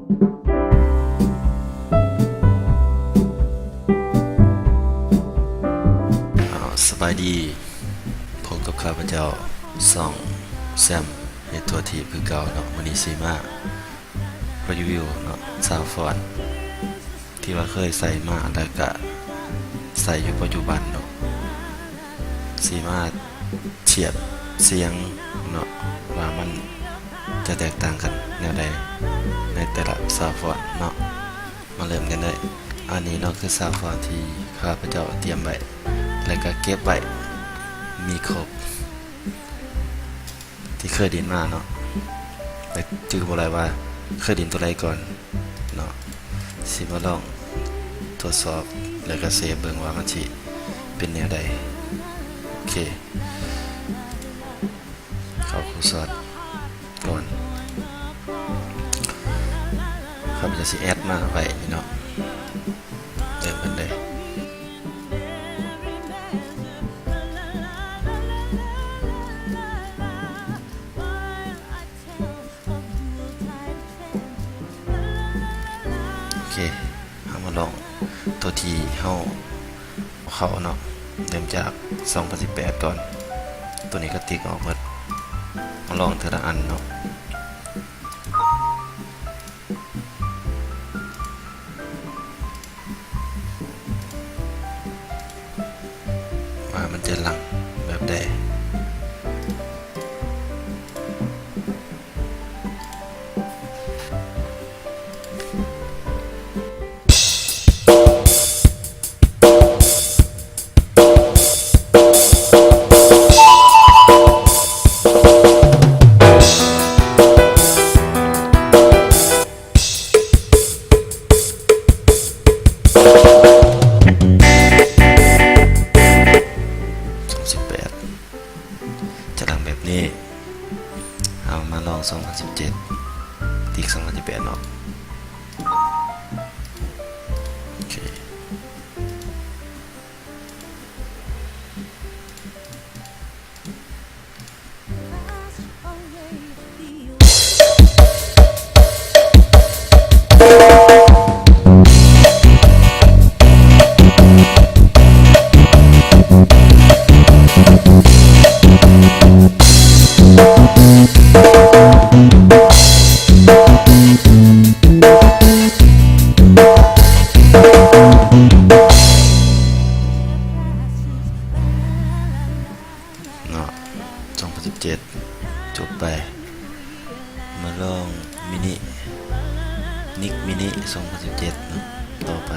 ອ້າວ ສະບາຍດີ ພົບກັບຂ້າພະເຈົ້າ ຊ່ອງແຊມເຮັດທົ່ວທີບຄືເກົ່າເນາະ. ມື້ນີ້ຊິມາຣີວິວເນາະ ຊາວຟອນ ທີ່ວ່າເຄີຍໃຊ້ມາ ແລ້ວກະໃຊ້ຢູ່ປັດຈຸບັນເນາະ. ຊິມາທຽບສຽງເນາະ ວ່າມັນຈະແຕກຕ່າງກັນແນວໃດໃນແຕ່ລະຊາວຟອນເນາະ. ມາເລີ່ມກັນເລີຍ. ອັນນີ້ເນາະ ຄືຊາວຟອນທີ່ຂ້າພະເຈົ້າຕຽມໄວ້ ແລ້ວກະເກັບໄວ້ ມີຄົບ ທີ່ເຄີຍຫຼິ້ນມາເນາະ ແຕ່ຈື່ບໍ່ໄດ້ວ່າເຄີຍຫຼິ້ນຕົວໃດກ່ອນເນາະ. ຊິມາລອງທົດສອບ ແລ້ວກະເຊບເບິ່ງວ່າມັນຊິເປັນແນວໃດ. ໂອເຄ ເຂົ້າຄູຊອດກ່ອນ. ຂ້າພະເຈົ້າຊິແອັດມາໄວ້ນີ້ເນາະ. ເລີ່ມກັນເລີຍ. ໂອເຄ ເຮົາມາລອງໂຕທີ່ເຮົາເຂົ້າເນາະ. ເລີ່ມຈາກສອງພັນສິບແປດກ່ອນ. ໂຕນີ້ກໍຕິກອອກເບິດ. ມາລອງເທື່ອລະອັນເນາະ. ວ່າມັນຈະຫຼັ່ງແບບໃດ. ສອງພັນສິບແປດ ຈະຫຼັ່ງແບບນີ້. ເຮົາມາລອງສອງພັນສິບເຈັດ ຕິກສອງພັນສິບແປດເນາະ. ໂອເຄ. ເນາະ ສອງພັນສິບເຈັດ ຈົບໄປ. ມາລອງມິນິ ນິກມິນິ ສອງພັນສິບເຈັດ ເນາະ ຕໍ່ໄປ.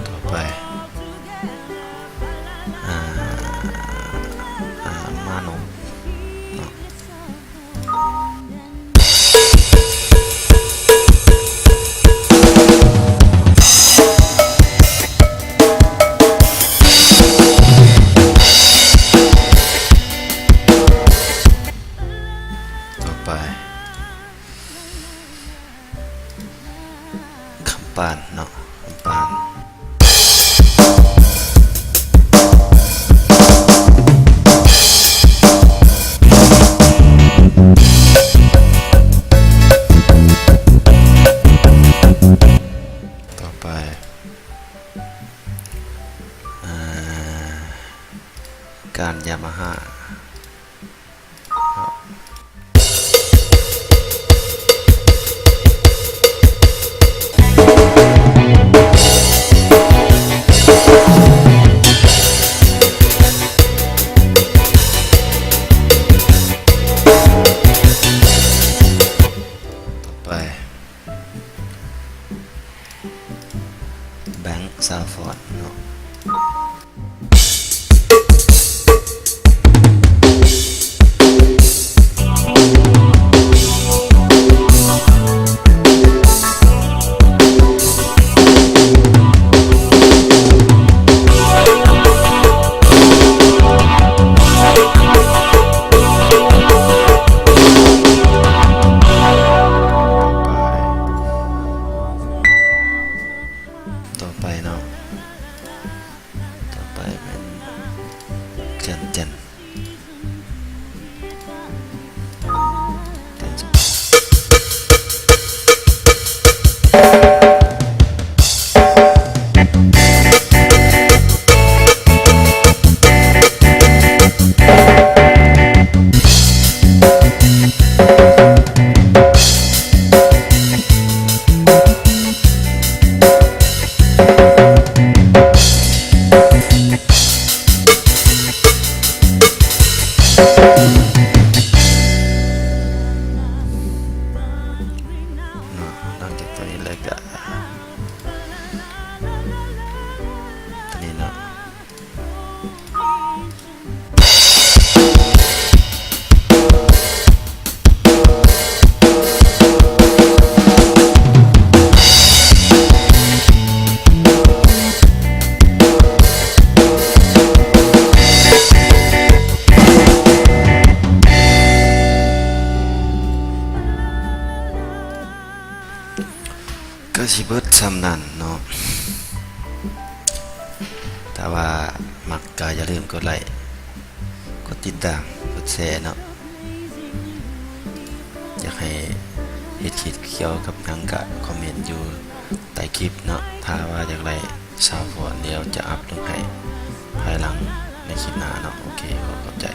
ຕໍ່ໄປ ອາ ອາ ມາໂນເນາະ. ຕໍ່ໄປ ຄຳປານເນາະ ຄຳປານ. ຕໍ່ໄປ ອາ ການຢາມາຮາ. ຕໍ່ໄປ ແບງຊາວຟອນເນາະ. ຕໍ່ ຕໍ່ໄປເນາະ ຕໍ່ໄປແມ່ນຈັນຈັນ. ເນາະ ຫຼັງຈາກຕົວນີ້ແລ້ວກະ ຕົວນີ້ເນາະ. ກະຊິເບິດສ່ຳນັ້ນເນາະ. ຖ້າວ່າມັກກະຢ່າລືມກົດໄລ້ ກົດຕິດຕາມ ກົດແຊເນາະ. ຢາກໃຫ້ເຮັດຄລິບກ່ຽວກັບຫຍັງກະຄອມເມັນຢູ່ໃຕ້ຄລິບເນາະ. ຖ້າວ່າຢາກໄດ້ສາວພອນ ດຽວຈະອັບລົງໃຫ້ພາຍຫຼັງໃນຄລິບໜ້າເນາະ. ໂອເຄ ຂໍຂອບໃຈ.